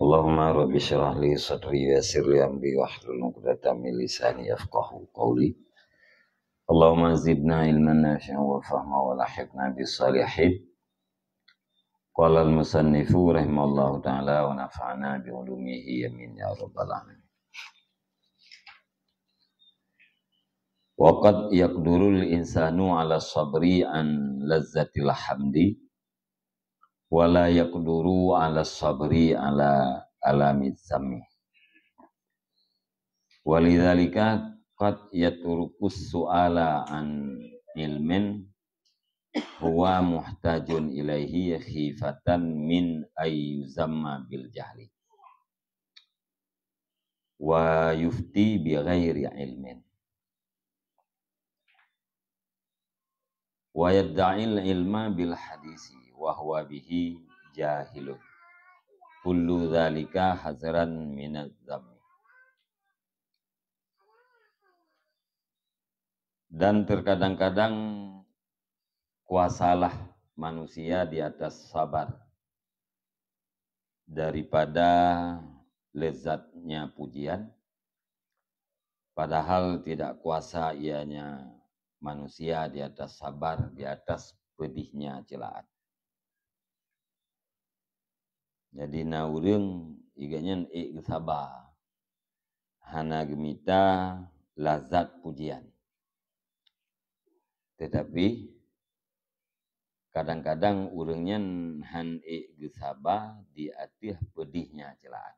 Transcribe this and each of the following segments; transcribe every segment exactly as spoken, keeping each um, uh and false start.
Allahumma rabbi syrah li sadri wa yassir li amri wahlul 'uqdatam min lisani yafqahu qawli. Allahumma zidna ilman nafi'an wa fahma wa lahiqna bis salihin. Qala al-musannifu rahimallahu ta'ala wa nafa'ana bi ulumihi, amin ya rabbal alamin. Wa qad yaqdurul insanu ala sabri an lazzatil hamdi, wa la yaqduru ala sabri ala alami zammi. Walidzalika qad yatrukus su'ala an ilmin huwa muhtajun ilaihi khifatan min ayyuzamma bil jahli, wa yufti bi ghairi ilmin, wa yadda'il ilma bil hadisi wa huwa bihi jahilun. Kullu dzalika hazran minaz zammi. Dan terkadang-kadang kuasalah manusia di atas sabar daripada lezatnya pujian, padahal tidak kuasa ianya manusia di atas sabar di atas pedihnya celaan. Jadi na ureuëng iganyan ék geusaba, hana geumita lazat pujian. Tetapi kadang-kadang ureuëng nyan han ék geusaba di ateueh pedihnya celaan.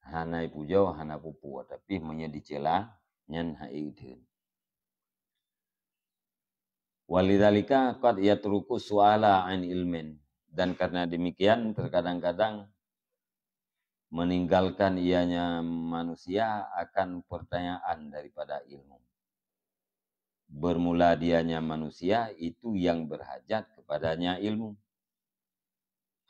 Hana ipujoe, hana peue-peue, tapi meunyoe dicela, nyan han ék geutheun. Walidzalika qad yatruku su'ala an ilmin. Dan karena demikian, terkadang-kadang meninggalkan ianya manusia akan pertanyaan daripada ilmu. Bermula dianya manusia itu yang berhajat kepadanya ilmu.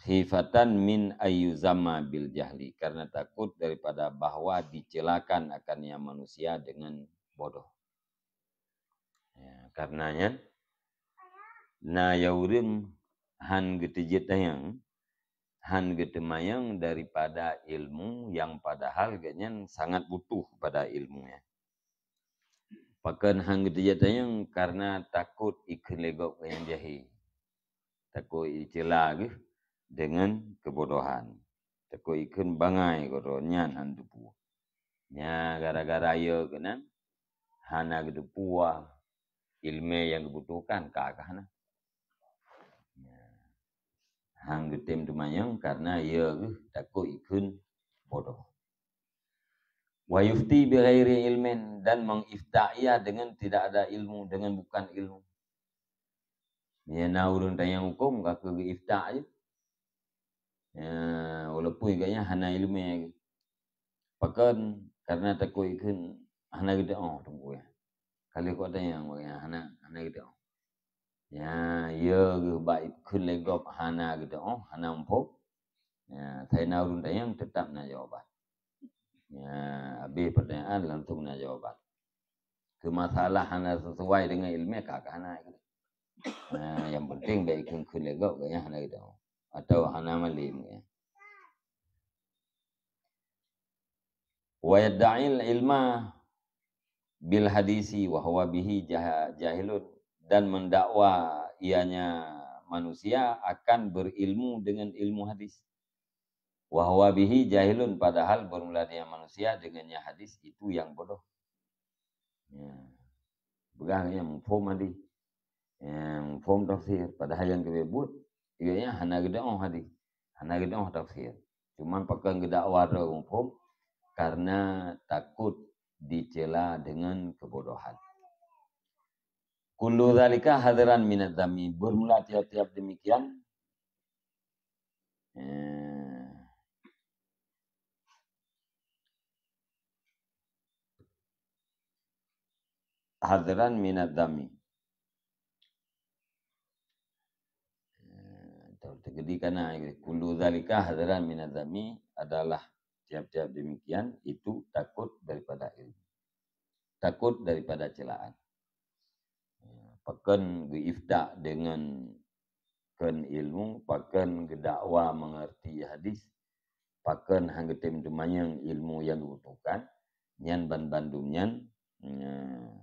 Khifatan min ayyuzamma bil jahli, karena takut daripada bahwa dicelakan akannya manusia dengan bodoh. Ya, karenanya, na ya ureuëng han geuteujeuet tayang, han geuteumayang daripada ilmu yang padahal geuhnyan sangat butuh pada ilmu nyan. Pakon han geuteujeuet tayang? Karena takot ikheun lé gob nyang jahé. Takot icela geuh dengan kebodohan. Takot ikheun bangai godoh nyan han teupeue. Nya gara-gara ya keunan hana geuteupeue ilmu yang geubutuhkan ka kah na. Nya. Han geutem teumanyong karena ya geuh takot ikheun bodoh. Wa yufti bi ghairi ilmin, dan mengifta ia dengan tidak ada ilmu, dengan bukan ilmu. Ya na ureuëng tanyong huköm ka keu geuifta je. Ya, walaupun gobnyan hana ilmu. Pakon? Karena takot ikheun hana geuteuoh teungku ya. Kali kok tanyong gobnyan hana hana geuteuoh. Ya, ya geuh bak ikheun lé gob hana geuteuoh, hana muphom. Ya, sai na ureuëng tanyong tetap na jawaban. Ya, habis pertanyaan langsung na jawaban. Keu masalah hana sesuai dengan ilmu ka ka hana. Nah, yang penting baik ikheun-kheun lé gob gobnyan hana geuteuoh atau hana malem ya. Wa yadda'il ilma bil hadisi wa huwa bihi jah-, jahilun, dan mendakwa ianya manusia akan berilmu dengan ilmu hadis. Wa huwa bihi jahilun, padahal bermula dia manusia dengannya hadis itu yang bodoh. Ya. Peugah nyang muphom hadis. Nyang muphom tafsir, padahal nyang geubeuet buet, ianya hana geudeuoh hadis, hana geudeuoh tafsir. Cuman pakon geudakwa droe muphom karena takot dicela dengan kebodohan. Kullu dzalika hadiran minadz dzammi. Bermula tiap-tiap demikian, eh, hadiran minadz dzammi. Eh, atau terjadi karena kullu dzalika hadiran minadz dzammi adalah tiap-tiap demikian itu takut daripada ilmu. Takut daripada celaan. Ya, pakon geuifta dengan kheun ilmu, pakon geudakwa mengerti hadis, pakon han geutem teumanyong ilmu nyang geubutuhkan, nyan banmandum nyan, eh,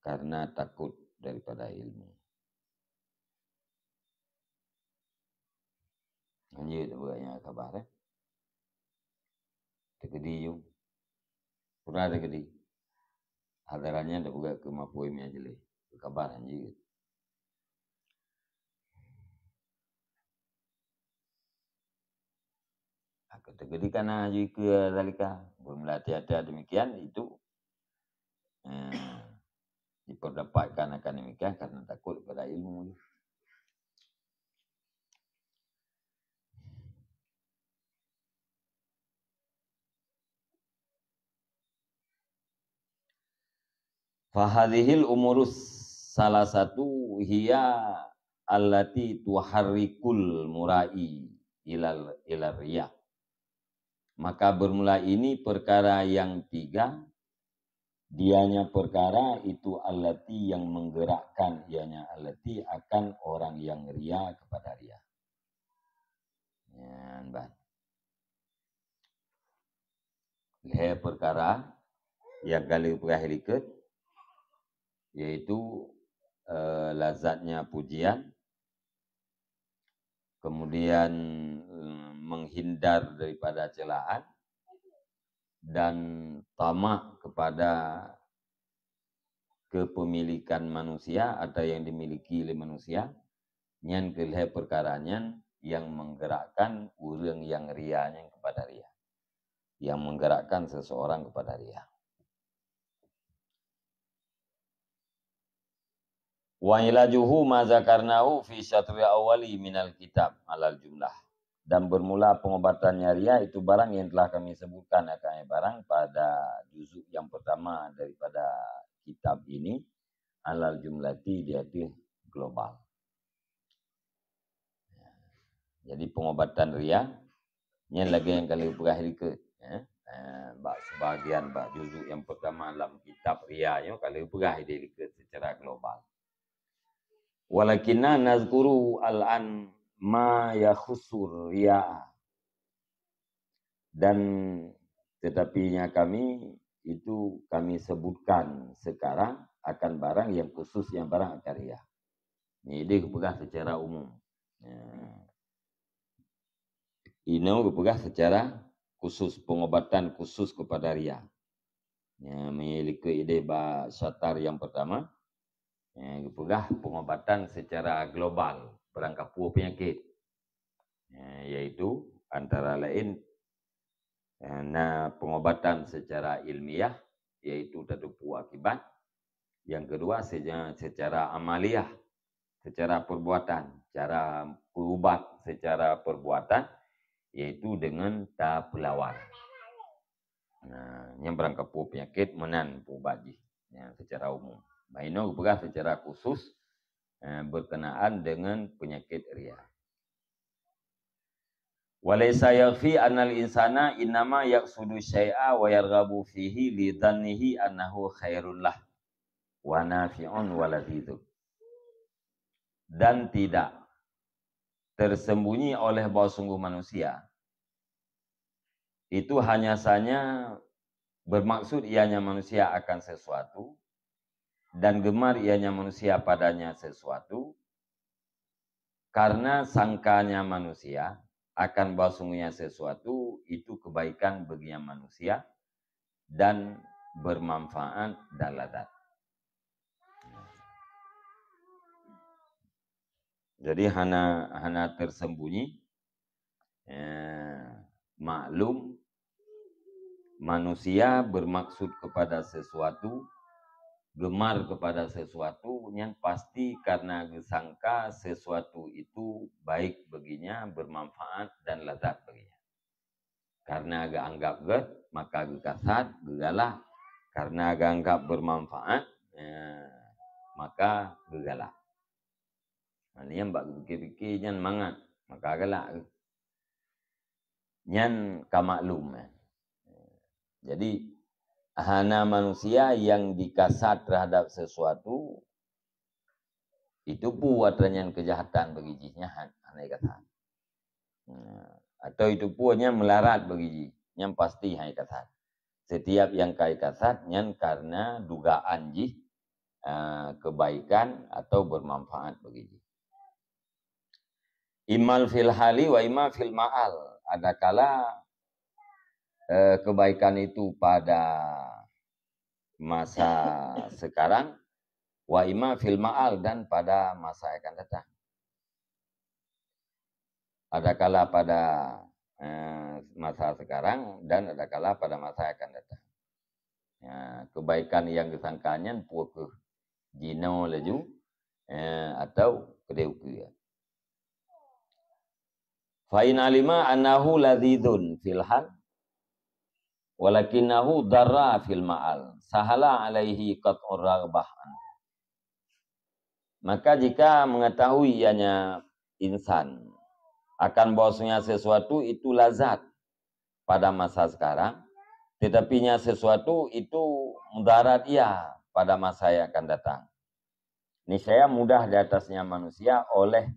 karena takot daripada ilmu. Lanjut buka nyang kabar, eh. Teukeudi yum. Pura teukeudi. Hadarannya dah buka ke mapui mi ajeuleh. Kabar lanjut. Aku teukeudi kana jui ke zalika. Bermula tiada demikian itu, eh, diperdapatkan akan demikian karena takut kepada ilmu. Fahadhihil umurus salah satu hiya allati tuharrikul murai ilal, ilal riyah. Maka bermula ini perkara yang tiga, dianya perkara itu allati yang menggerakkan, ianya allati akan orang yang ria kepada ria. Nyan ban. Lhée perkara nyang ka lheueh peugah likot, yaitu, eh, lazatnya pujian, kemudian, eh, menghindar daripada celaan, dan tamak kepada kepemilikan manusia atau yang dimiliki oleh manusia, nyan keuh lhée perkara nyan yang menggerakkan ureuëng nyang ria nyan kepada ria. Yang menggerakkan seseorang kepada ria. Wa ilajuhu ma zakarnahu fi syatri awali minal kitab alal jumlah. Dan bermula pengobatannya ria itu barang yang telah kami sebutkan akan barang pada juzuk yang pertama daripada kitab ini, alal jumlati, di ateueh global. Jadi pengobatan ria nyan lagée nyang ka lheueh peugah likot, ya. Eh, bak sebagian, bak juzuk yang pertama dalam kitab ria nyoe ka lheueh peugah ideh likot secara global. Walakinna nazkuru al-an ma yakhusur riya'a. Dan tetapinya kami itu kami sebutkan sekarang akan barang yang khusus yang barang akan ria. Ni ideh geupeugah secara umum. Ya. Inoe geupeugah secara khusus, pengobatan khusus kepada ria. Ya, meunyoe likot ideh bak syatar yang pertama, ya, geupeugah pengobatan secara global, barangkapeue penyakit. Ya, yaitu antara lain, ya, na pengobatan secara ilmiah, yaitu tateupeue akibat. Yang kedua, seja-, secara amaliah, secara perbuatan, cara peuubat secara perbuatan, yaitu dengan tapeulawan. Nah, nyang barangkapeue penyakit meunan peuubat jih, ya, secara umum. Bah inoe geupeugah secara khusus, eh, berkenaan dengan penyakit ria. Walaisa yakhfi annal insana innama yaqsudu syai'a wa yarghabu fihi li dhannihi annahu khairun lah wa nafi'un wa ladhidzun. Dan tidak tersembunyi oleh bahwa sungguh manusia itu hanya saja bermaksud ianya manusia akan sesuatu dan gemar ianya manusia padanya sesuatu, karena sangkanya manusia akan bahwa sungguhnya sesuatu itu kebaikan baginya manusia dan bermanfaat dan lazat. Jadi hana, hana tersembunyi, eh, maklum manusia bermaksud kepada sesuatu, gemar kepada sesuatu, nyan pasti karena geusangka sesuatu itu baik baginya, bermanfaat dan lazat baginya. Karena geuanggap gét, maka geukasat, geugalak. Karena geuanggap bermanfaat, eh, maka geugalak. Nah, nyan bak geupike-pike nyan mangat, maka galak. Nyan ka maklum, eh. Jadi, hana manusia yang dikasat terhadap sesuatu, itu pun atra nyan kejahatan bagi jih nyan, hana dikasat. Nah, atau itu pun nyan melarat bagi jih, nyan pasti hai kasat. Setiap nyang kai kasat nyan karena dugaan jih, ah, kebaikan atau bermanfaat bagi jih. Imal fil hali wa imal fil ma'al. Adakala, eh, kebaikan itu pada masa sekarang, wa ima fil ma'al, dan pada masa yang akan datang. Adakala pada, eh, masa sekarang dan adakala pada masa yang akan datang. Ya, kebaikan yang disangka nyan pue keuh jinoe laju, eh, atau keudeh ukeue. Fa in alima annahu ladzizun fil hal, walakinnahu darra fil ma'al, sahala alaihi qat'ur raghbah anhu. Maka jika mengetahui ianya insan akan bahwasanya sesuatu itu lazat pada masa sekarang, tetapinya sesuatu itu mudarat ia pada masa yang akan datang, niscaya mudah di atasnya manusia oleh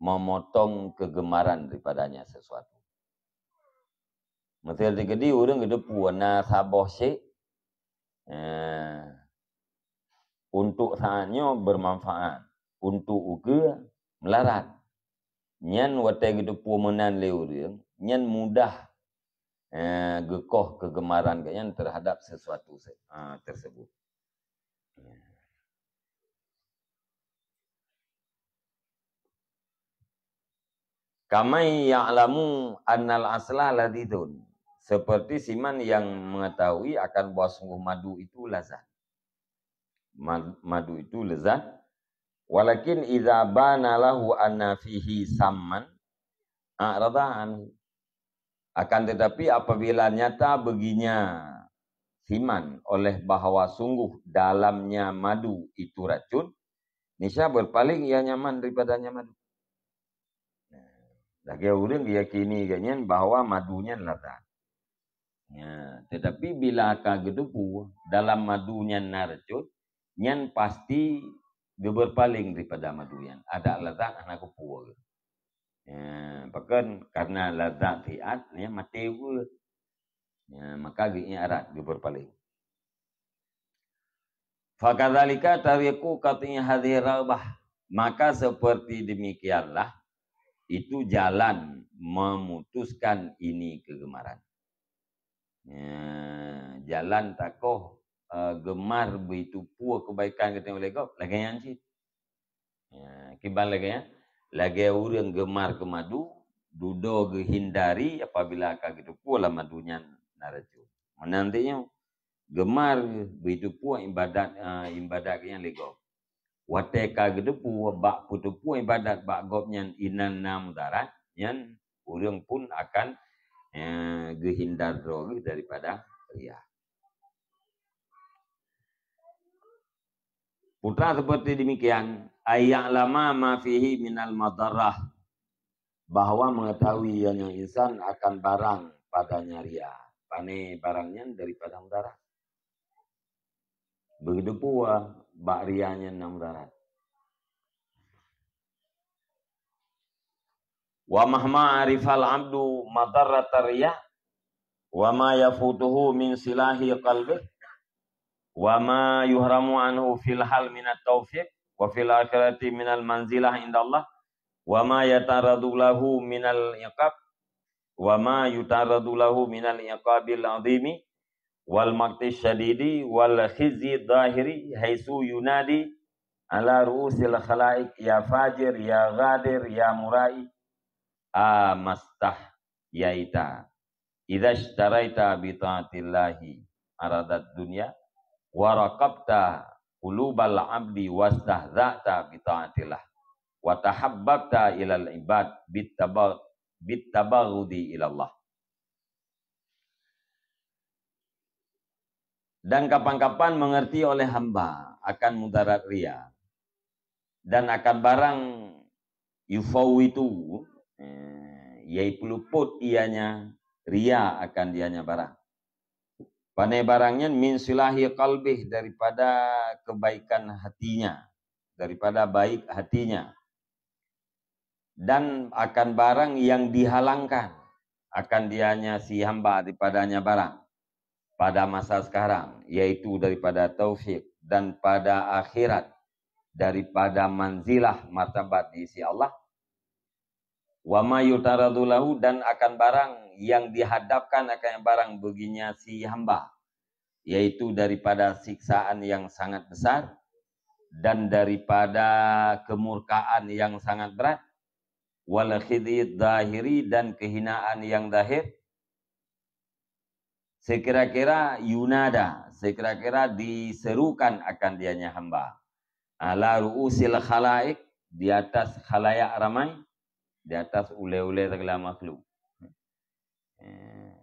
memotong kegemaran daripadanya sesuatu. Meuseuti keudi ureuëng geuteupeue na saboh syek, eh, untuk saat nyoe bermanfaat, untuk ukeue melarat. Nyan watée geuteupeue meunan lé ureuëng, nyan mudah, eh, geukoh kegemaran geuh nyan terhadap sesuatu se-, ah, tersebut. Kamai ya'lamu annal asla ladzizun. Seperti siman yang mengetahui akan bahwa sungguh madu itu lazat. Mad-, madu itu lezat. Walakin idza bana lahu anna fihi samman a'rada anhu. Akan tetapi apabila nyata baginya siman oleh bahwa sungguh dalamnya madu itu racun, niscaya berpaling ia nyaman daripadanya madu. Lagée ureuëng geuyakini geuh nyan bahwa madu nyan lazat. Ya, tetapi bila ka geuteupeue dalam madu nyan na racun, nyan pasti geuberpaling daripada madu nyan. Adak lazat hana geupeue. Ya, bahkan karena lazat siat, ya, maté ukeue. Ya, maka geuiarat geuberpaling. Fakadzalika tariqu qat'i hadhihi raghbah. Maka seperti demikianlah itu jalan memutuskan ini kegemaran. Ya, jalan takoh, eh, gemar begitu pue kebaikan geutanyoe lé gob, lagée nyan cit. Ya, kiban lagée nyan, lagée ureuëng gemar keu madu, dudoe geuhindari apabila ka geuteupeue lam madu nyan na racun. Meunan teuk nyoe, gemar begitu pue ibadat, eh, ibadat geuh nyan lé gob. Watée ka geuteupeue bak peuteupeue ibadat bak gob nyan inan na mudarat, nyan ureuëng pun akan, eh, geuhindar droe geuh daripada riya. Putra seperti demikian, ay ya'lama ma fihi minal madarrah, bahwa mengetahui ianya insan akan barang padanya riya. Pane barang nyan daripada mudarat. Begitu pula bak riya nyan na mudarat. Wa mahma arifal abdu madarratar riya, wa ma yafutuhu min silahi qalbih, wa ma yuhramu anhu fil hal minat taufiq, wa fil akhirati minal manzilah indallah, wa ma yataradu lahu minal iqab, wa ma yutaradu lahu minal iqabil azimi, wal maqti syadidi, wal khizyi dhahiri, haitsu yunadi ala ru'usil khalaiq, ya fajir, ya ghadir, ya murai, amastah yaita. Idza ishtaraita bi ta'atillahi aradat dunya, wa raqabta qulubal abdi wastahza'ta bi ta'atillah, wa tahabbabta ilal ibad bit taba-, bit tabaghudi ilallah. Dan kapan-kapan mengerti oleh hamba akan mudarat riya, dan akan barang yufawwitu, eh, yaitu luput ianya riya akan dianya barang. Pane barang nyan min silahi qalbih, daripada kebaikan hatinya, daripada baik hatinya. dan akan barang yang dihalangkan akan dianya si hamba daripadanya barang pada masa sekarang, yaitu daripada taufik dan pada akhirat, daripada manzilah martabat di sisi Allah. Wa ma yutaradu lahu, dan akan barang yang dihadapkan akan barang baginya si hamba, yaitu daripada siksaan yang sangat besar dan daripada kemurkaan yang sangat berat, wal khizyid zahiri, dan kehinaan yang zahir. Sekira-kira yunada, sekira-kira diserukan akan dianya hamba, ala ru'usil khalaik, di atas khalayak ramai, di atas ulée-ulée segala makhluk. Eh.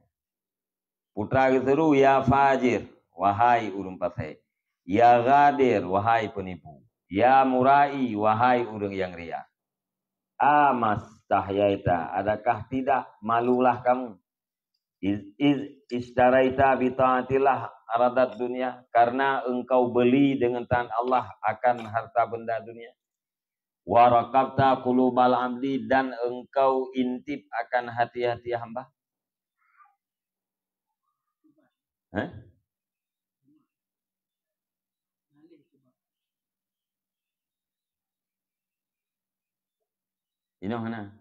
Putra geuseuru, "Ya fajir, wahai ureuëng fasek. Ya ghadir, wahai peunipu. Ya murai, wahai ureuëng nyang ria." Amastahyaita, adakah tidak malulah kamu? Iz, iz ishtaraita bi ta'atillah aradat dunia, karena engkau beli dengan taat Allah akan harta benda dunia. Wa raqabta qulubal abdi, dan engkau intip akan hati-hati hamba. Hah? Inoe hana.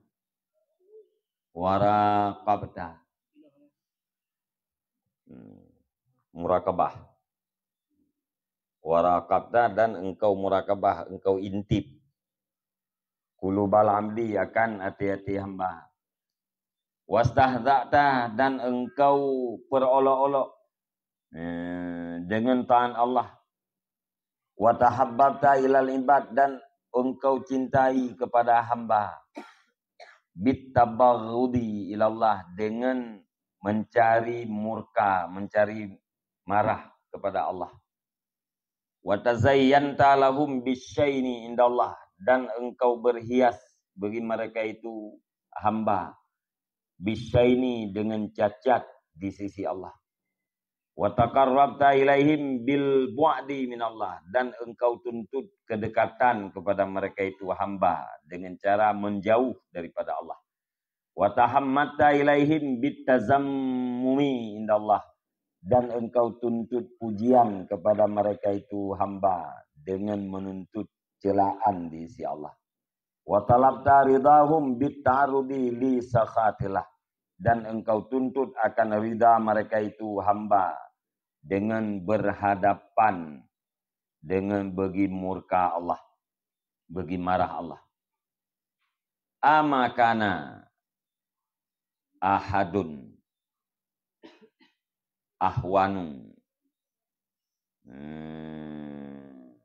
Wa raqabta. Hmm. Murakabah. Wa raqabta, dan engkau murakabah, engkau intip. Qulubal abdi, akan hati-hati hamba. Wastahza'ta, dan engkau perolok-olok, eh, dengan taat Allah. Wa tahabbabta ilal ibad, dan engkau cintai kepada hamba. Bit tabaghudi ilallah, dengan mencari murka, mencari marah kepada Allah. Wa tazayyanta lahum bisyaini indallah, dan engkau berhias bagi mereka itu hamba, bisyaini, dengan cacat di sisi Allah. Wa taqarrabta ilaihim bil bu'di minallah, dan engkau tuntut kedekatan kepada mereka itu hamba dengan cara menjauh daripada Allah. Wa tahammadta ilaihim bitazammumi indallah, dan engkau tuntut pujian kepada mereka itu hamba dengan menuntut celaan di sisi Allah. Wa talabta ridahum bita'arrudi li sakhatillah, dan engkau tuntut akan ridha mereka itu hamba dengan berhadapan dengan bagi murka Allah, bagi marah Allah. Ama kana ahadun ahwanu. Hmm.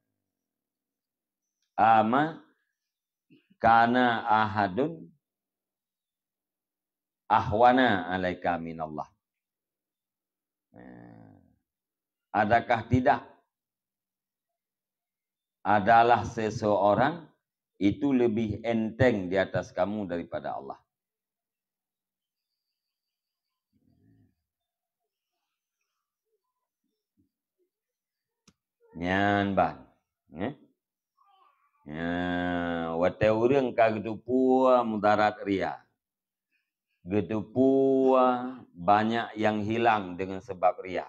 Ama kana ahadun ahwana alaika minallah. Hmm. Adakah tidak adalah seseorang itu lebih enteng di atas kamu daripada Allah. Nyan ban, eh? Ya, watée ureuëng ka geuteupeue mudarat ria, geuteupeue banyak nyang hilang deungon sabab ria.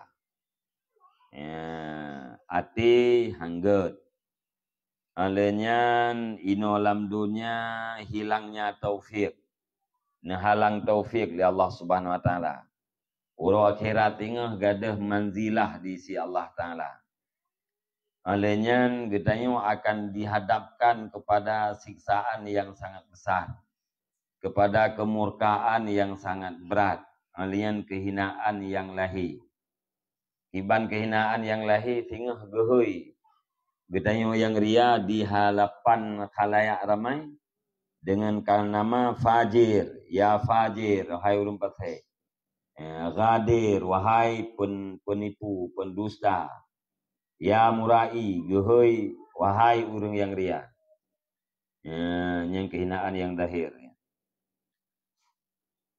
Ya, até hangget. Óh lheueh nyan, inoe lam donya hilangnya taufik. Neuhalang taufik lé Allah Subhanahu Wa Taala. Uroe akhirat teungoh gadôh manzilah di sisi Allah Taala. Óh lheueh nyan, geutanyoe akan dihadapkan kepada siksaan yang sangat besar, kepada kemurkaan yang sangat berat, óh lheueh nyan kehinaan yang lahé. Kiban kehinaan nyang lahé singoh geuhôi geutanyoe nyang ria di hadapan khalayak ramai, deungon ka nama fajir, ya fajir, wahai ureuëng pasék. Eh, ghadir, wahai pen-, penipu, pendusta. Ya murai, geuhôi, wahai ureuëng nyang ria. Eh, nyang kehinaan nyang zahir.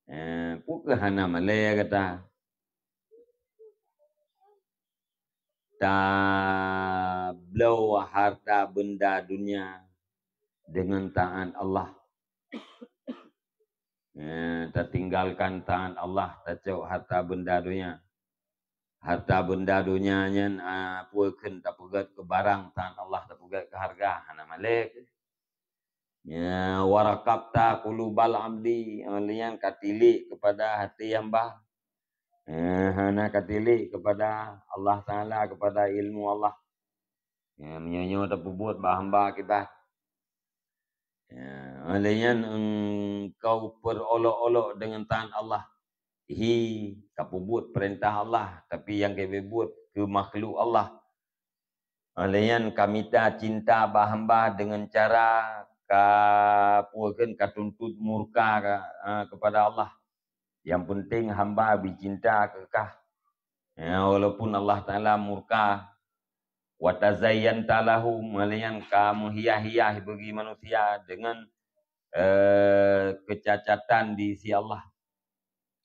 Eh, peu kheueh hana malée gata? Tabloe harta benda dunia deungon taát Allah. Eh, tatinggalkan taat Allah, tacok harta benda donya. Harta benda donya nyan, ah, peue kheun tapeugét keu barang, taat Allah tapeugét keu hareuga, hana malée. Ya, "Wa raqabta qulubal abdi," lheueh nyan ka tilik kepada hati hamba. Eh, hana ka tilik kepada Allah Taala, kepada ilmu Allah. Ya, meunyoe nyoe tapeubuet bak hamba kiban. Ya, lheueh nyan engkau peurolok-olok deungon taat Allah. Hi, ka peubuet peurintah Allah, tapi nyang ka buet keu makhluk Allah. Lheueh nyan ka mita cinta bak hamba deungon cara ka peue kheun ka tuntot murka ka, eh, kepada Allah. Yang penting hamba beucinta keu kah. Ya, walaupun Allah Taala murka. "Wa tazayyanta lahum," lheueh nyan ka meuhiah-hiah bagi manusia deungon, eh, kecacatan di sisi Allah.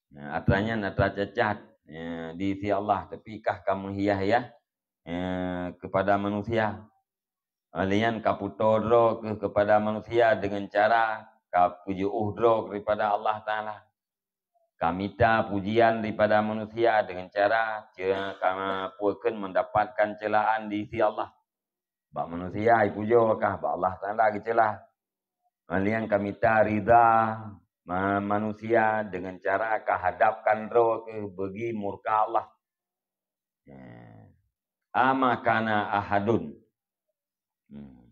Ya, atra nyan atra cacat, ya, di sisi Allah, tapi kah ka meuhiah-hiah, ya, kepada manusia. Lheueh nyan ka peutoe droe keuh kepada manusia deungon cara ka peujeuôh droe daripada Allah Taala. Ka mita pujian daripada manusia deungon cara ce-, ka peue kheun mendapatkan celaan di sisi Allah. Bak manusia ipujoe kah, bak Allah Taala geuceula. Lheueh nyan ka mita ridha ma-, manusia deungon cara ka hadapkan droe keuh bagi murka Allah. Ya. "Ama kana ahadun." Hmm.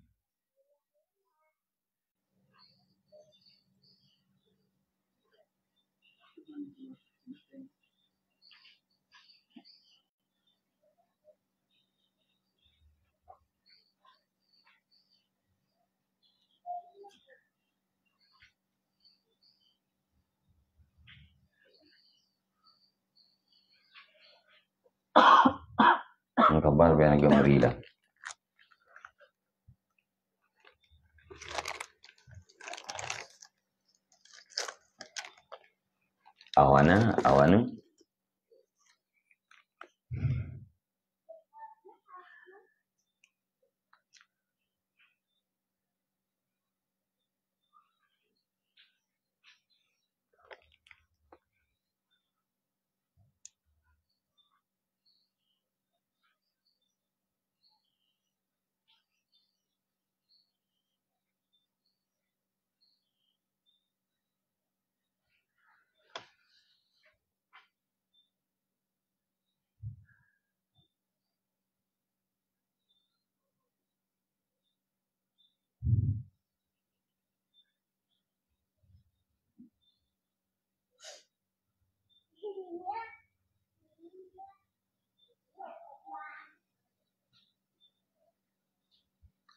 Ngon kabar biar agak meri lah. Awana, awana.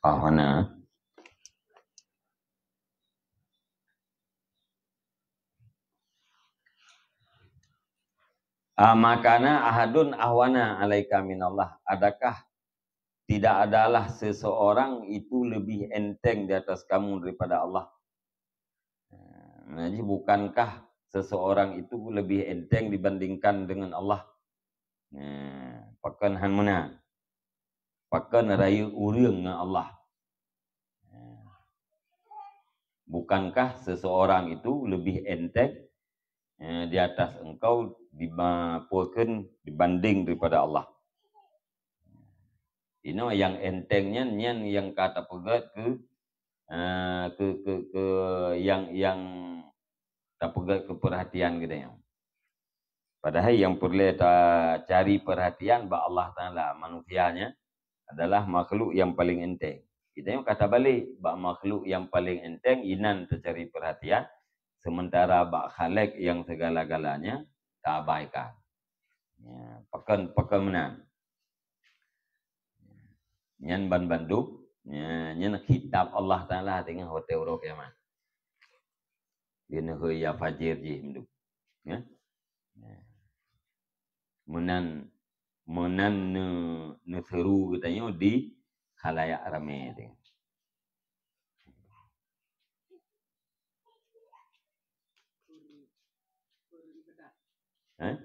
Ah, mana? "Ama kana ahadun ahwana alaika minallah?" Adakah tidak adalah seseorang itu lebih enteng di atas kamu daripada Allah? Nah, jadi bukankah seseorang itu lebih enteng dibandingkan dengan Allah? Nah, pakon han meunan? Pakon rayeuk ureueng ngon Allah? Nah, bukankah seseorang itu lebih enteng, eh, di atas engkau diba-, peue kheun dibanding daripada Allah? Inoe nyang enteng nyan, nyan nyang ka tapeugét keu, eh, keu, keu, keu nyang, nyang tapeugét keu peurhatian geutanyoe. Padahai nyang peureulée tacari peurhatian bak Allah Taala, manusia nyan adalah makhluk nyang paleng enteng. Geutanyoe ka tabalek, bak makhluk nyang paleng enteng inan tacari peurhatian, sementara bak Khalik nyang segala-galanya taabaikan. Ya, pakon, pakon meunan. Nyan ban bandum, ya, nyan khitab Allah Taala teungoh watée uroe kiamat. Geuneuhôi ya fajir jih mandum. Ya. Ya. Meunan, meunan neu-, neuseuru geutanyoe di khalayak ramé teungoh. Hah?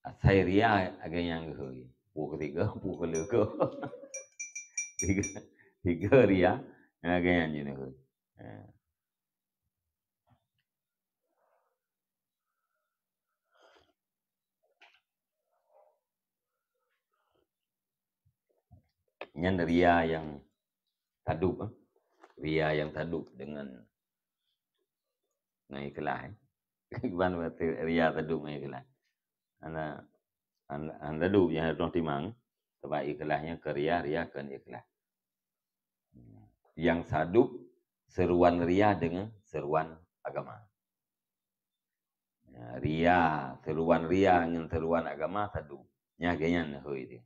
Asai ria agak nyang geuhôi. Peue ketiga, peue keleuko. Tiga, tiga ria. Ha, kaya nyan jeuet. Ha. Nyan ria nyang tadub, eh. Ria nyang tadub dengan, ngon ikhlas, eh. Kiban berarti ria tadub ngon ikhlas. Hana, hana, hana tadub nyang harôh timang, sabab ikhlas nyan keu ria, ria keu ikhlas. Nyang tadub seruan ria dengan seruan agama. Ya, ria, seruan ria ngon seruan agama tadub. Nyan geuh nyan hôi dia.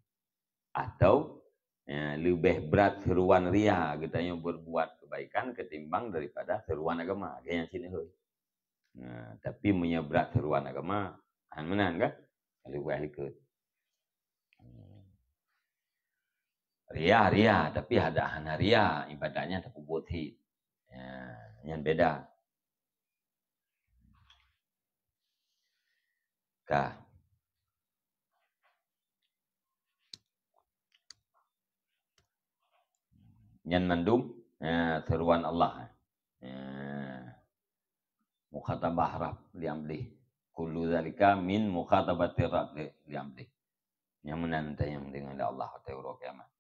Atau, ya, leubeh brat seruan ria geutanyoe berbuat kebaikan ketimbang daripada seruan agama. Geuh nyan cit hôi. Nah, tapi meunyoe brat seruan agama, han meunan kan? Leubeh likot. Ria, ria, tapi ada hana ria, ibadatnya tapeubuet cit. Ya, nyan beda. Ka. Nyan mandum, eh, seruan Allah. Eh, mukhatabah Rabb li abdih. Kullu zalika min mukhatabati Rabb li, li abdih. Nyan meunan tanyong deungon Allah watèe uroe kiamat.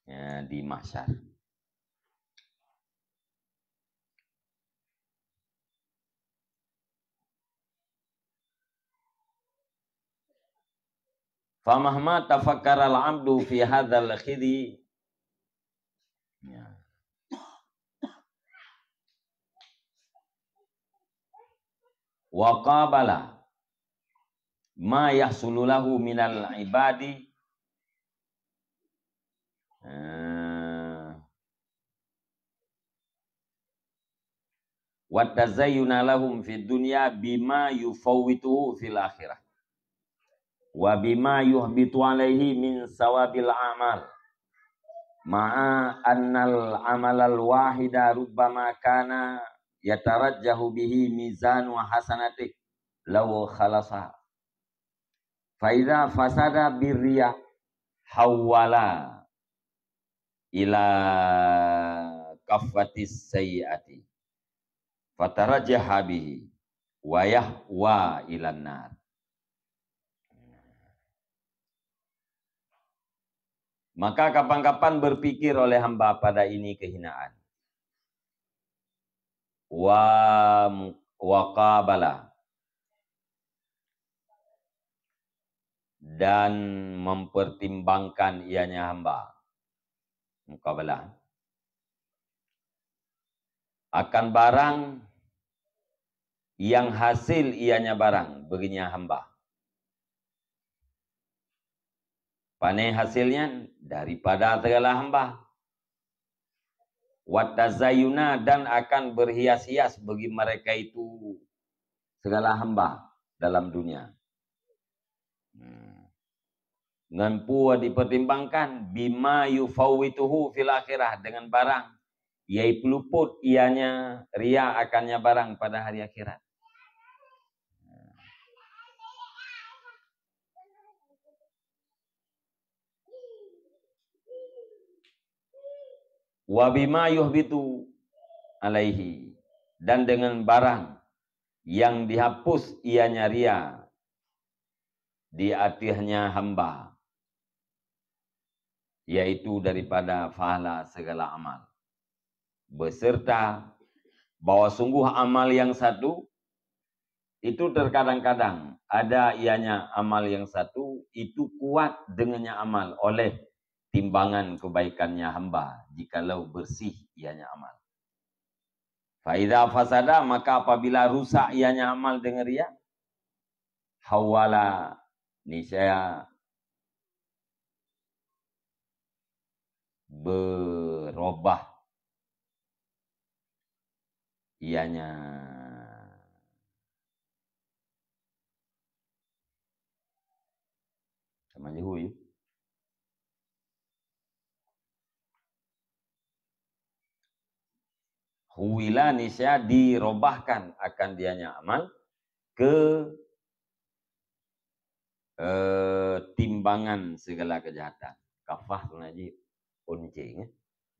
Ya, di mahsyar. Famahma tafakkaral abdu fi hadzal khidhi, ya, wa qabala ma yahsulu lahu minal ibadi, eh, wa tazayyuna lahum fid dunya bima yufawwituhu fil akhirah wa bima yuhbitu alaihi min sawabil a'mal, ma'a annal amalal wahida rubbama kana yatarajjahu bihi mizanu hasanatih law khalasa. Fa idza fasada birriya hawwala ila kaffatis sayyiati, fatarajjaha bihi, wa yahwa ilan nar. Maka kapan-kapan berpikir oleh hamba pada ini kehinaan. Wa mu-, wa qabala, dan mempertimbangkan ianya hamba. Muqabalah. Akan barang yang hasil ianya barang, beuginya hamba. Pane hasilnya? Daripada segala hamba. Wa tazayyuna, dan akan berhias-hias bagi mereka itu segala hamba dalam dunia. Hmm. Ngon peue dipertimbangkan? Bima yufawwituhu fil akhirah, dengan barang yai peulupot ianya ria akannya barang pada hari akhirat. Wa bima yuhbitu alaihi, dan dengan barang yang dihapus ianya ria di ateuhnya hamba, yaitu daripada pahala segala amal, beserta bahwa sungguh amal yang satu itu terkadang-kadang ada ianya amal yang satu itu kuat dengannya amal oleh timbangan kebaikannya hamba jikalau bersih ianya amal. Fa idza fasada, maka apabila rusak ianya amal dengan ria, hawwala, niscaya berubah ianya. Sama je hui. Huwila, niscaya dirobahkan akan dianya amal ke eh, timbangan segala kejahatan. Kafah tu najib, unceng, eh.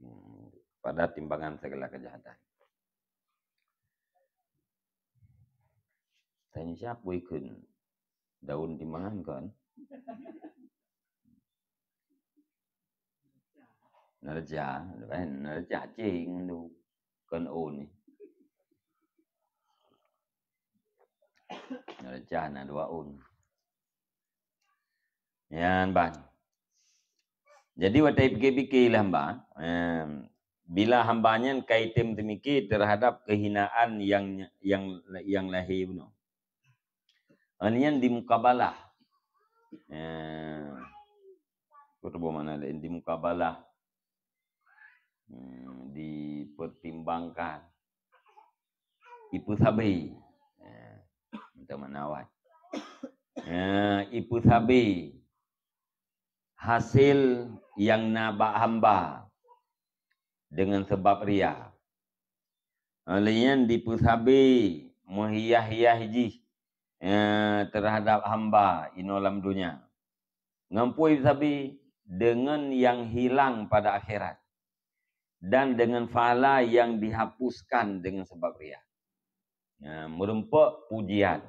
Hmm, pada timbangan segala kejahatan. Tanya siapa ikut daun timbangan kan? Naraja, kan? Naraja cing tu. Kan un ni. Naraja na dua un. Nyan ban. Jadi watée pikir-pikir lah hamba, em, bila hamba nyan ka item teumiki terhadap kehinaan yang, yang, yang lahé bunoe. Nyan dimukabalah. Eh, apa tu makna lain dimukabalah? Hmm, dipertimbangkan. Ipeusabe. Eh, minta makna awai. Eh, ipeusabe hasil yang na bak hamba dengan sebab ria. Lé nyan dipeusabe meuhiah-hiah jih, eh, terhadap hamba inoe lam donya. Ngon peue sabe? Dengan yang hilang pada akhirat dan dengan pahala yang dihapuskan dengan sebab ria. Ya, meureumpok pujian.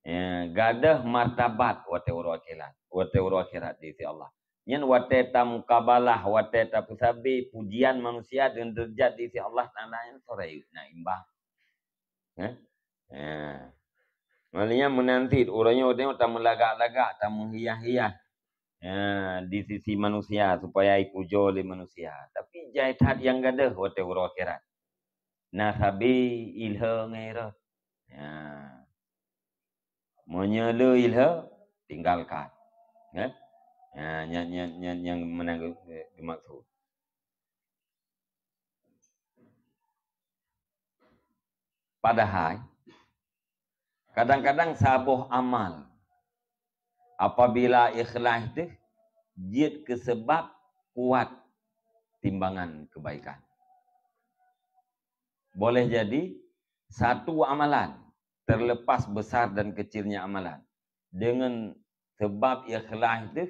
Ya, gadôh martabat watée uroe akhirat, watée uroe akhirat di sisi Allah. Nyan watée tamukabalah, watée tapeusabe pujian manusia dengan deurajat di sisi Allah Taala nyan soe rayeuk na imbang. Eh? Eh. Maksudnya meunan cit uroe nyoe teuh tameulagak-lagak, tameuhiah-hiah. Eh, di sisi manusia supaya ipujoe lé manusia. Tapi jai that nyang gadôh watée uroe akhirat. Na sabe ilheueh ngon irot. Ya. Meunyoe le ilheueh, tinggalkan. Ya. Ya, nyan, nyan, nyan nyang meunan geu-, geumaksud. Padahai, kadang-kadang saboh amal, apabila ikhlas teuh, jeuet keu seubab kuat timbangan keubaikan. Boleh jadi, satu amalan, terlepas besar dan kecilnya amalan, dengan seubab ikhlas teuh,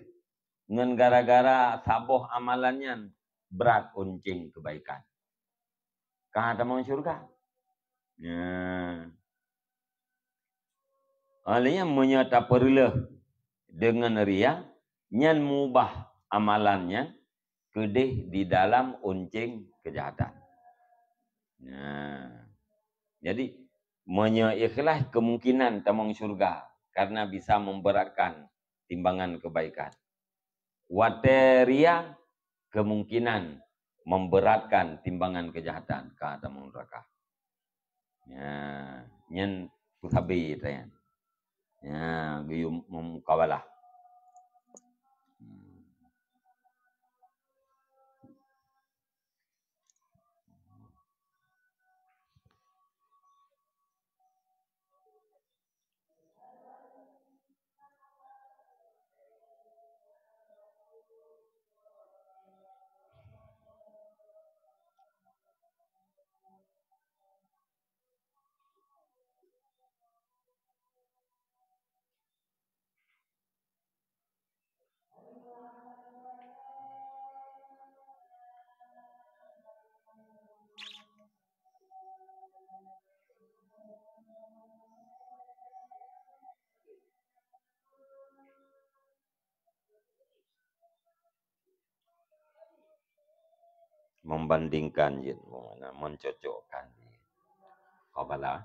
ngon gara-gara saboh amalan nyan brat unceng keubaikan. Ka tamong syeuruga. Nah. Oleh nyan, meunyoe tapeureuloh deungon ria, nyan meubah amalan nyan keudeh di dalam unceng keujahatan. Nah. Jadi, meunyoe ikhlas, kemungkinan tamong syeuruga karena bisa memberatkan timbangan kebaikan. Watée ria, kemungkinan memberatkan timbangan kejahatan, ka tamong neuraka. Ya, nyan peusabe teuh nyan. Ya, geuyue meumukabalah. Membandingkan jeuet, mencocokkan jeuet. Qabala.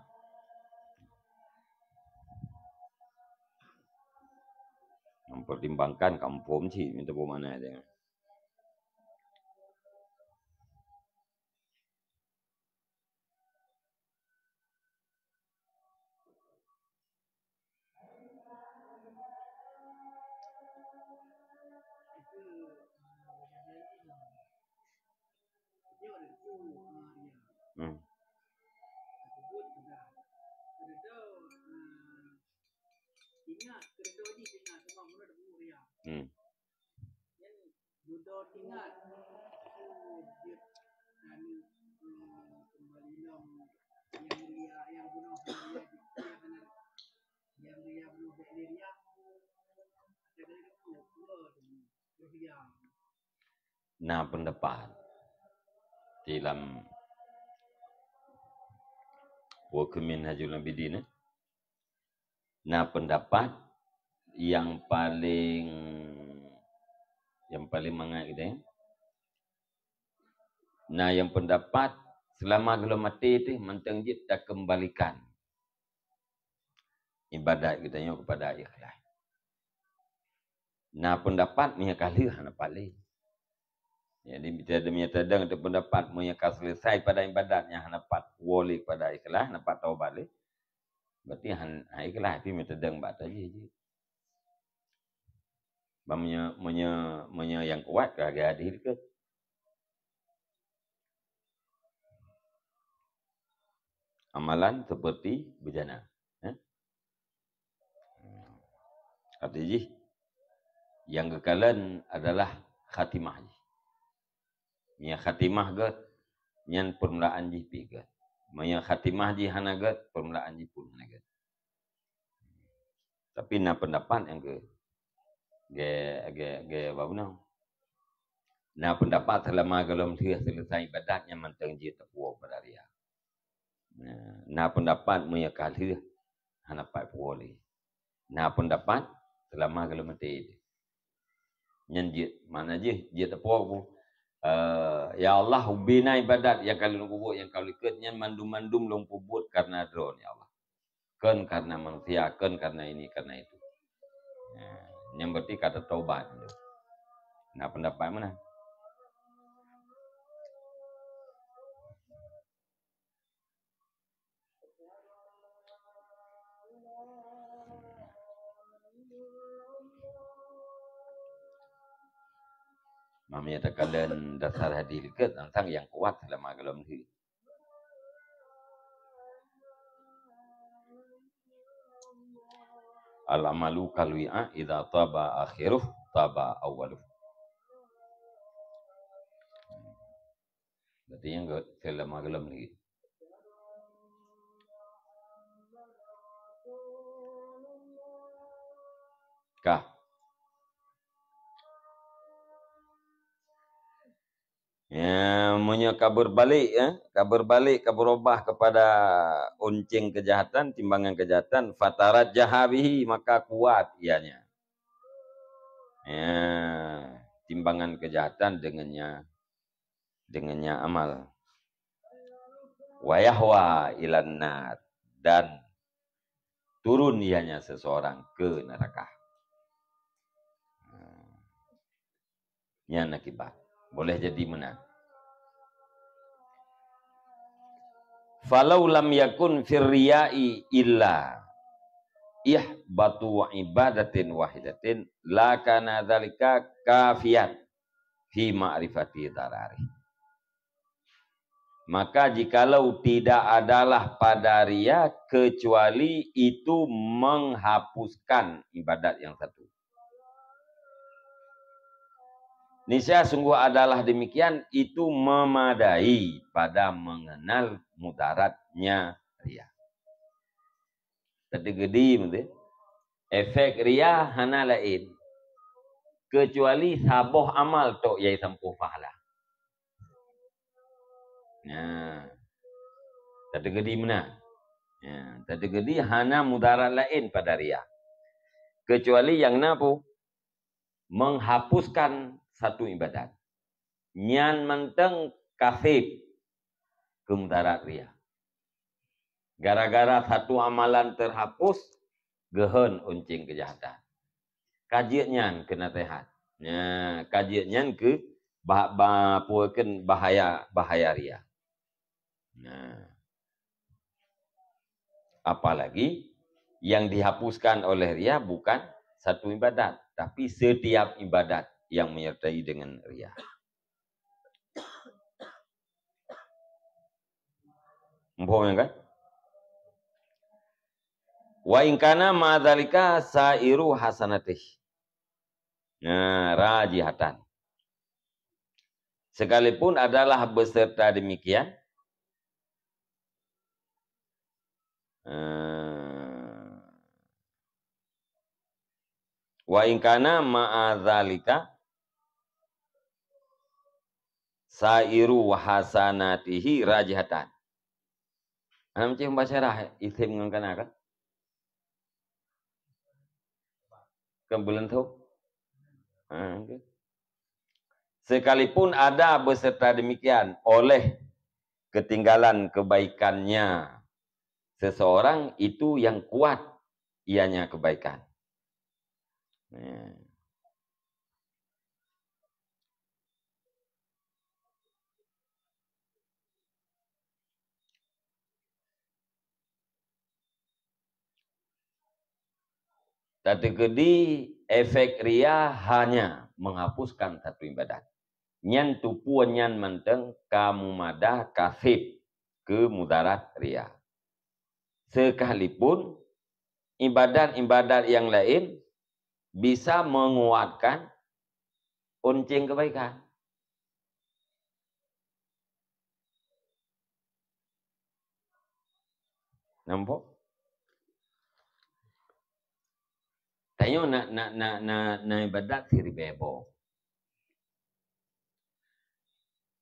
Mempertimbangkan kampung cit, minta peue makna dia. Hmm. Hmm. Na pendapat di lam buku Minhajul Abidin, eh, na pendapat yang paling, yang paling mangat gitu, ya. Na yang pendapat selama gohlom maté teuh mantong jeuet takeumbalikan ibadat geutanyoe kepada ikhlas. Na pendapat meunyoe ka lheueh hana pat lé. Jadi, meunyoe tadeng teuh pendapat meunyoe ka selesai pada ibadat nyang hana pat woe lé kepada ikhlas, hana pat taubat lé, berarti han, han ikhlas, tapi meunyoe tadeng bak tajih jih. Ban meunyoe, meunyoe, meunyoe nyang kuat ka lagèe hadis dikeue. Amalan seperti bejana. Eh? Arti jih, nyang geukalon adalah khatimah jih. Meunyoe khatimah gèt, nyan peurmulaan jih pih gèt. Meunyoe khatimah jih hana gèt, peurmulaan jih pun hana gèt. Tapi na pendapat nyang geu-, geu-, geu-, geu-, ba bunoe. Na pendapat selama gohlom lheueh selesai ibadat nyan mantong jeuet tapuwoe pada ria. Na, na pendapat meunyoe ka lheueh hana pat puwoe lé. Na pendapat selama gohlom maté. Nyan jeuet, makna jih jeuet tapuwoe, eh, "Ya Allah, ubé na ibadat nyang ka lôn peubuet nyang ka likot nyan mandum-mandum lôn peubuet karena Droe, ya Allah. Kon karena manusia, kon karena ini, karena itu." Nah, nyan berarti ka tatobat. Na pendapat meunan. Meunyoe takalon dasar hadis likot, teuntang nyang kuat selama gohlom lheueh. "Al-amalu kal wi'a, idza taba akhiruh, taba awwaluh." Berarti nyang gèt selama gohlom lheueh. Kah. Ya, meunyoe ka berbalik, ya, ka berbalik, ka berubah kepada onceng kejahatan, timbangan kejahatan, fatarajjaha bihi, maka kuat ianya. Ya, timbangan kejahatan dengannya, dengannya amal. Wa yahwa ilan nar, dan turun ianya seseorang ke neraka. Nyan akibat. Boleh jadi meunan. "Falau lam yakun fir riya'i illa ihbatu ibadatin wahidatin, lakana dzalika kafiyan fi ma'rifati darari." Maka jikalau tidak adalah pada ria, kecuali itu menghapuskan ibadat yang satu. Niscaya sungguh adalah demikian, itu memadai pada mengenal mudaratnya ria. Teuteugedi meuti, efek ria hana laén, kecuali saboh amal tok nyang jisampôh pahala. Nah, teuteugedi meunan. Ya, teuteugedi hana mudarat laén pada ria. Kecuali nyang na peue? Menghapuskan satu ibadat. Nyan mantong kaseb keu mudarat ria. Gara-gara satu amalan terhapus, geuhon onceng kejahatan. Ka jeuet nyan keu naseuhat. Nah, ka jeuet nyan keu bah-, ba-, peue kheun bahaya, bahaya ria. Nah. Apalagi yang dihapuskan oleh ria bukan satu ibadat, tapi setiap ibadat yang menyertai dengan ria. Muphom nyan kan? "Wa in kana ma'a dzalika sa'iru hasanatih." Nah, rajihatan. Sekalipun adalah beserta demikian, eh, "Wa in kana ma'a dzalika sairu hasanatihi rajihatan. Hana meucéh baca rah isim ngon kana kan? Kan buleuen tho. Ha, okey. Sekalipun ada beserta demikian oleh ketinggalan kebaikannya seseorang, itu yang kuat ianya kebaikan. Ya. Tateukeudi efek ria hanya menghapuskan satu ibadat. Nyan teupeue nyan mantong ka mumadah ka sép keu mudarat ria. Sekalipun ibadat-ibadat yang lain bisa menguatkan unceng kebaikan. Nampak? Tanyoe na, na, na, na, na ibadat siribèe boh.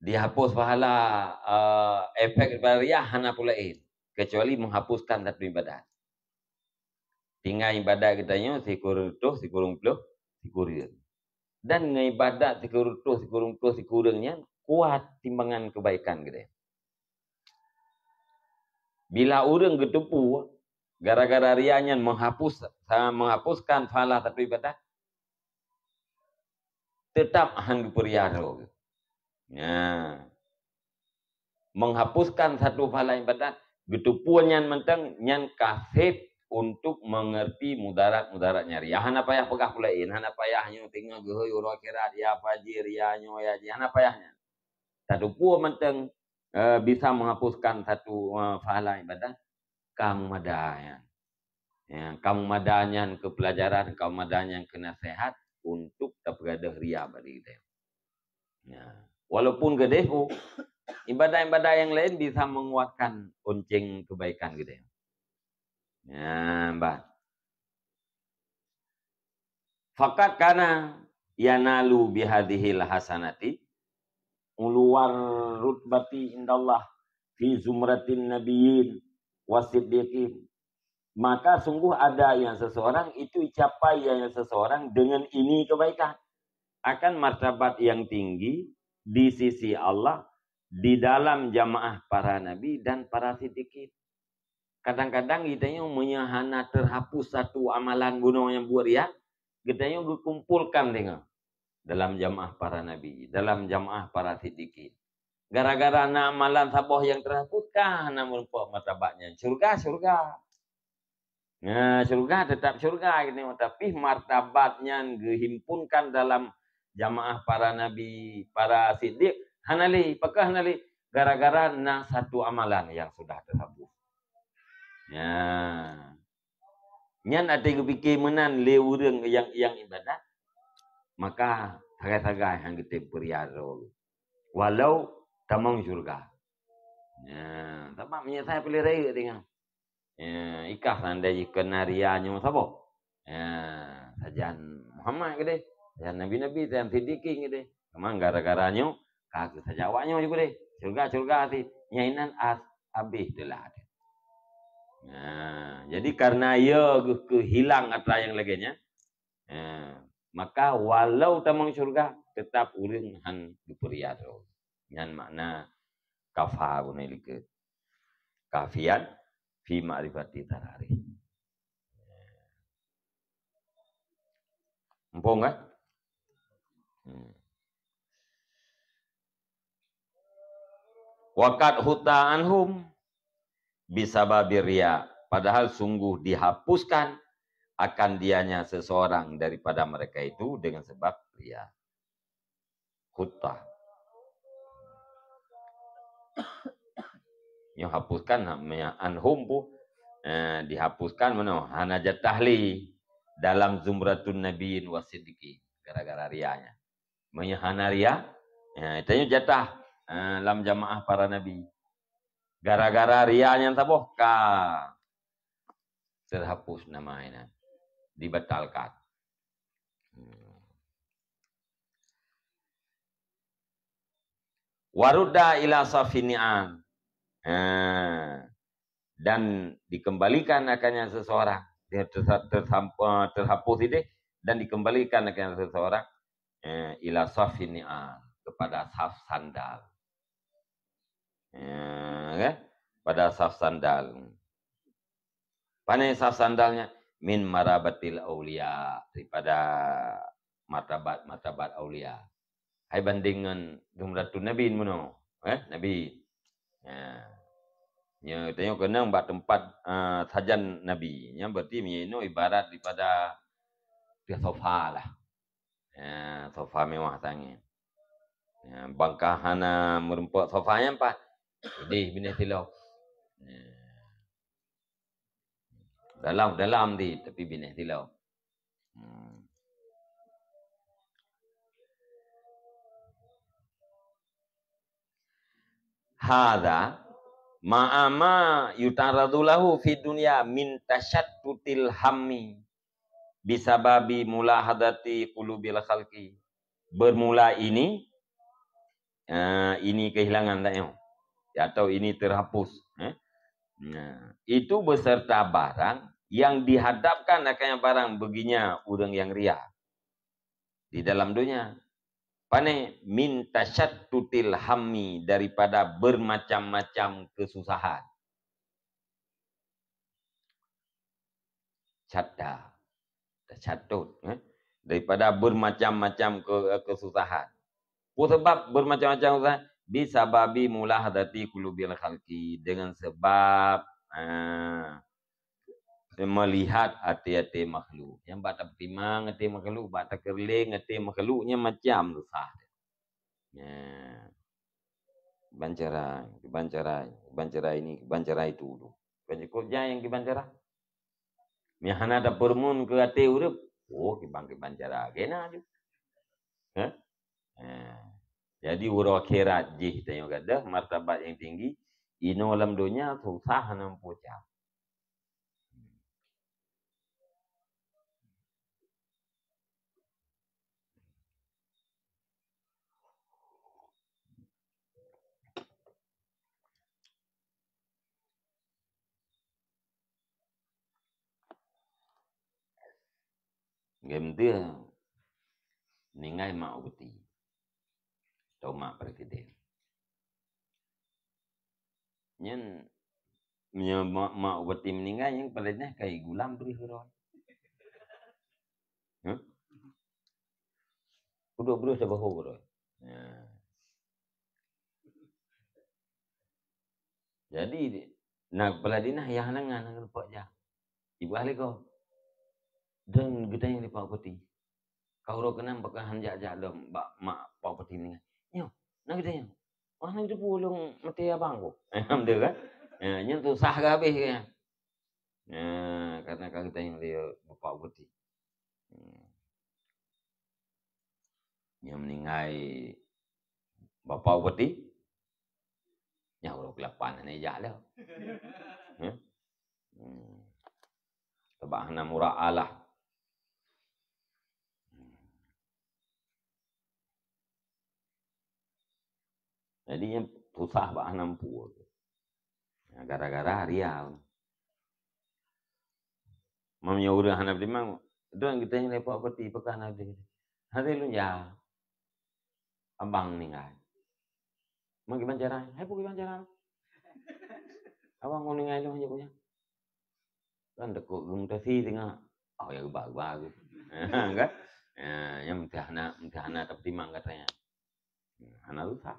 Dihapus pahala, eh, efek daripada ria hana peue laén, kecuali menghapuskan satu ibadat. Tinggai ibadat geutanyoe sikureueng reutôh, sikureueng ploh, sikureueng. Dan ngon ibadat sikureueng reutôh, sikureueng ploh, sikureueng nyan kuat timbangan kebaikan geutanyoe. Bila ureuëng geuteupeue gara-gara ria nyan menghapus, sa-, menghapuskan salah satu ibadat, teutap han geupeuria droe. Nah, menghapuskan satu pahala ibadat, geuteupeue nyan mantong, nyan ka sép untuk mengerti mudarat-mudaratnya ria. Hana payah peugah peue laén, hana payah nyoe teungoh geuhôi uroe akhirat, ya fajir, ya nyoe, ya jih, hana payah nyan. Tateupeue mantong, eh, bisa menghapuskan satu, eh, pahala ibadat, ka meumada nyan. Ya, ka meumada nyan keu peulajaran, ka meumada nyan keu naseuhat untuk tapeugadôh ria bak diri geutanyoe. Ya. Walaupun geudeh, oh, ibadat-ibadat nyang laén bisa menguatkan unceng kebaikan geutanyoe. Ya, bah. Faqad kana yanalu bihadzihil hasanati uluwar rutbati indallah fi zumratin nabiyyin wasiddiqin. Maka sungguh ada yang seseorang itu dicapai yang seseorang dengan ini kebaikan, akan martabat yang tinggi di sisi Allah di dalam jamaah para nabi dan para siddiqin. Kadang-kadang geutanyoe meunyoe hana teuhapus satu amalan bunoe nyang buet riya, geutanyoe geukumpolkan deungon dalam jamaah para nabi, dalam jamaah para siddiqin. Gara-gara na amalan saboh nyang teuhapus, ka hana meurumpok martabat nyan. Syurga, syurga. Nah, syurga tetap syurga geutanyoe, tapi martabat nyan geuhimpunkan dalam jamaah para nabi, para siddiq, hana lé. Pakon hana lé? Gara-gara na satu amalan yang sudah teuhapus. Ya. Nyan até geupike meunan lé ureuëng nyang, nyang ibadat, maka sagai-sagai han geutem peuria droe. Walau tamong syurga. Ya, sabab meunyoe sai peuleueh rayeuk deungon. Ya, ikah seandai jih keu na ria nyoe saboh. Ya, sajan Muhammad keudeh, sajan nabi-nabi, sajan siddiqin keudeh. Memang gara-gara nyoe ka geusaja awak nyoe ju keudeh. Syurga-syurga sit. Nyan inan as habéh teulat. Nah, jadi karena ya geuh keuhilang atra nyang lagée nyan, nah, maka walau tamong syurga, tetap ureuëng han geupeuria droe. Nyan makna kafa guna likot. Kafian fi ma'rifati tarari. Muphom kan? Hmm. Waqad hutta anhum bisababi riya, padahal sungguh dihapuskan akan dianya seseorang daripada mereka itu dengan sebab riya. Hutta. Nyoe hapuskan, ha, meunyoe anhum pu, eh, dihapuskan meunoe, hana jatah lé dalam zumratun nabiyyin wasiddiqin gara-gara rianya. Meunyoe hana ria, ya, tanyoe jatah, eh, lam jamaah para nabi. Gara-gara ria nyan saboh ka terhapus nama inan, dibatalkan. Hmm. Warudda ila safin ni'al. Ha. Dan dikembalikan akannya seseorang. Dia tersa-, tersam-, eh, terhapus itu dan dikembalikan akannya seseorang, eh, ila safin ni'al, kepada saf sandal. Ya, kan? Pada saf sandal. Pane saf sandalnya? Min marabatil aulia, daripada martabat-martabat aulia. Hai banding ngon Zumratun Nabi meunoe, eh, Nabi. Ya. Nyoe tanyoe keunong bak teumpat, eh, sajan Nabi. Nyan berarti meunyoe inoe ibarat daripada sofa lah. Ya, sofa mewah sangat. Ya, bangka hana meureumpok sofa nyan paih. Ideh binéh silop. Ya. Dalam, dalam di, tapi binéh silop. Hmm. Hadza ma'a ma yutaradu lahu fid dunya min tasyattutil hammi bisababi mulahadati qulubil khalqi. Bermula ini, eh, ini kehilangan tak nyoe? Atau ini terhapus, eh? Nah, itu beserta barang yang dihadapkan akan barang baginya ureuëng nyang ria di dalam dunia. Pane? Min tasyattutil hammi, daripada bermacam-macam kesusahan. Syatta, tasyatut, eh? Daripada bermacam-macam ke-, kesusahan. Peue sabab bermacam-macam kesusahan? Bisababi mulahadati qulubil khalqi, dengan sebab, eh, melihat até-até makhluk. Nyang bak tapeutimang até makhluk, bak takeureuléng até makhluk, nyan macam susah. Ya. Kiban cara, kiban cara, kiban cara ini, kiban cara itu tu. Bukan cukup jai nyang kiban cara. Nyang hana tapeureumeun keu até ureuëng, oh, kiban-kiban cara. Kena tu. Hah? Ha. Jadi, uroe akhirat jih tanyoe gadoh martabat nyang tinggi, inoe lam donya susah hana meupucah. Game dia meninggai mak Uti atau mak presiden. Nyan, meunyoe mak, mak Uti meninggai, nyan paléh neh kai gulam breuh keudroe. Huh? Udok breuh sabahu keudroe. Ya. Jadi, na peula dinah yah nang ngan nang rupak jah. Ibu ahli ko. Dan geutanyoe di Pak Bupati. Kau roh keunan bak han jak-jak lom bak mak Pak Bupati ninggai. Nyoe, na geutanyoe. Wah, na geutanyoe ulôn meuti abang ku. Alhamdulillah. Ya, nyan susah ka habéh ka. Ya, karena ka geutanyoe di Bapak Bupati. Hmm. Nyang meuninggai Bapak Bupati, nyang uroe keulapan hana ijak lom. Hah? Hmm. Sabab hana mura'alah. Hmm. Jadi, nyan susah bak hana meupu. Gara-gara riau. Meunyoe ureuëng hana beutimang, droe geutanyoe lé Pak Bupati, peue ka hana beutimang. Hana lôn jak. Abang ninggai. Meukiban cara, hai peue kiban cara? Abang ngon ninggai lôn jak kunyang. Kan takot geumutasi teungoh. Oh, ya, geuba, geuba, geuba. Kan? Ya, nyan meusti hana, meusti hana tapeutimang gata nyan. Hana susah.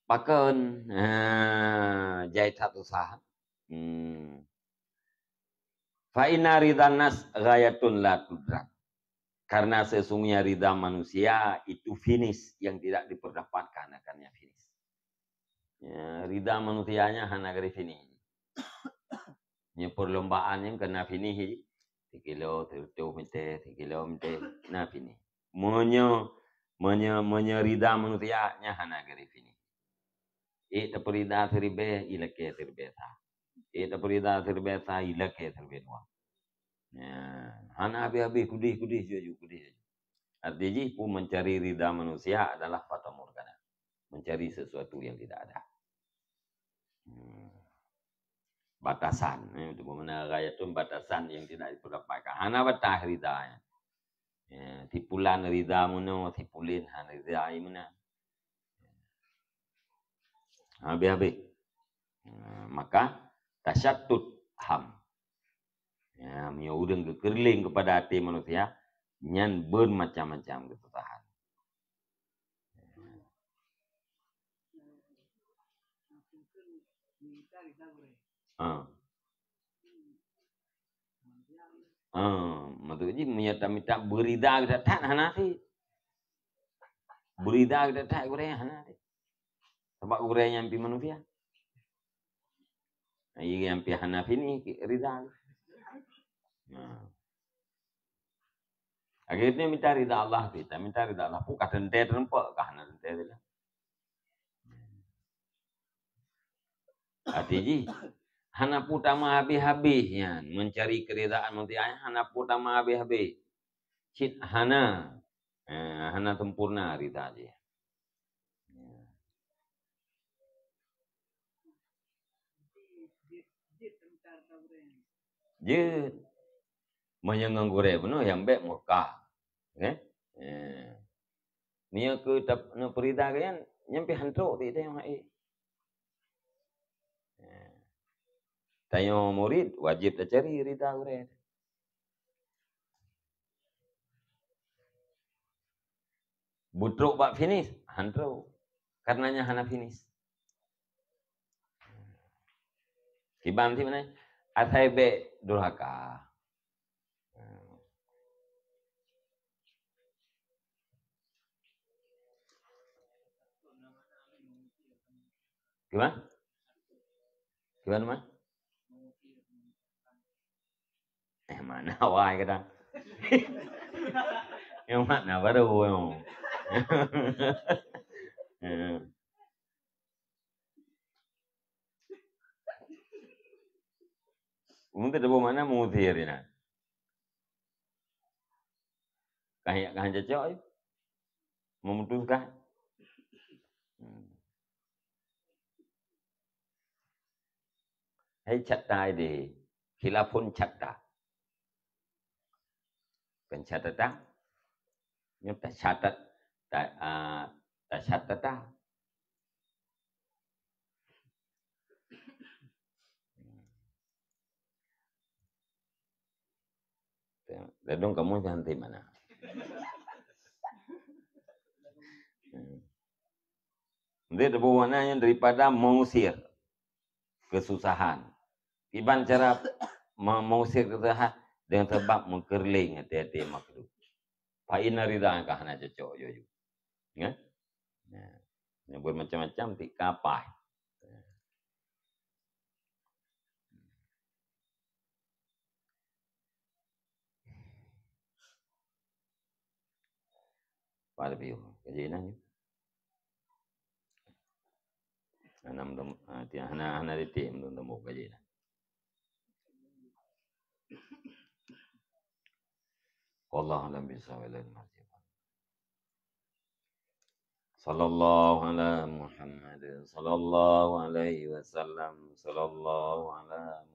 Pakon, ha, jai that susah. Hmm. Fa inna ridhan nas ghayatun la tudrak. Karena sesungguhnya ridha manusia itu finish yang tidak diperdapatkan akannya finish. Ya, ridha manusianya hana gari finish. Nyoe perlombaan nyang kena finish. Sikilo, sireutôh meter, sikilo meter, na finish. Meunyoe, meunyoe, meunyoe ridha manusia, nyan hana gari finish. Ék tapeurida siribée, ilakée siribée sa. Ék tapeurida siribée sa, ilakée siribée dua. Ya, hana habéh-habéh, kudeh-kudeh jih, kudeh jih. Arti jih pun mencari ridha manusia adalah fatamurgana. Mencari sesuatu yang tidak ada. Hmm. Batasan, eh, itu mana ghayatun batasan yang tidak diperdapat. Hana batas ridha. Ya, si pulan ridha meunoe, si pulan hana ridha meunan. Habéh-habéh. Ha, maka tasyattut ham. Ya, meunyoe ureuëng geukeureuléng keupada até manusia, nyan beumacam-macam keususahan. Ha. Ha, maksud jih meunyoe tamita beurida geutanyoe hana sit. Beurida geutanyoe gurée hana sit. Sabab gurée nyan pih manusia. Iya, nyang pih hana fini rida. Nah. Akhirnya minta rida Allah, kita minta rida Allah. Pun ka teuntée teuneupok, ka hana teuntée teuh. Arti jih, hana peue tamah habéh-habéh nyan, mencari keridaan manusia, hana peue tamah habéh-habéh. Cit hana, eh, hana sempurna rida jih. Ya. Jeuet. Meunyoe ngon gurée bunoe nyang bék Mekah. Oke? Eh. Meunyoe keu tap-, neupeurida keu nyan, nyan pih han trok di teuh hai. Eh. Tanyoe murid wajéb tacari rida gurée. Beutrok bak finish, han trok. Karenanya hana finish. Kiban sih mana? Asai bék durhaka. Kiban? Kiban, Mas? Eh, makna awai kadang. Yang makna baru, yang. Eh. Mungkin ada makna mengusir, ya. Kah, kah cocok, ya? Memutuskan. Hmm. Hai catat deh. Khilafun catat. Pencatatan. Nyoe tacatat, ta-, ah, tacatatan. Ladôm kamoe nyan di mana? Hmm. Jadi, teupeue makna nyan daripada mengusir kesusahan. Kiban cara me-, mengusir kesusahan dengan sebab mengkeureuléng até-até makhluk. Fa inna ridha ka hana cocok yoyo. Ya? Nah, nyebut macam-macam tik kapai. Pada piôh, gaji na nyoe. Hana meuteumé, ah, ti-, hana, hana titik meuteumé gaji na. Wallahu a'lam bishawab. Sallallahu ala Muhammad, sallallahu alaihi wasallam, sallallahu ala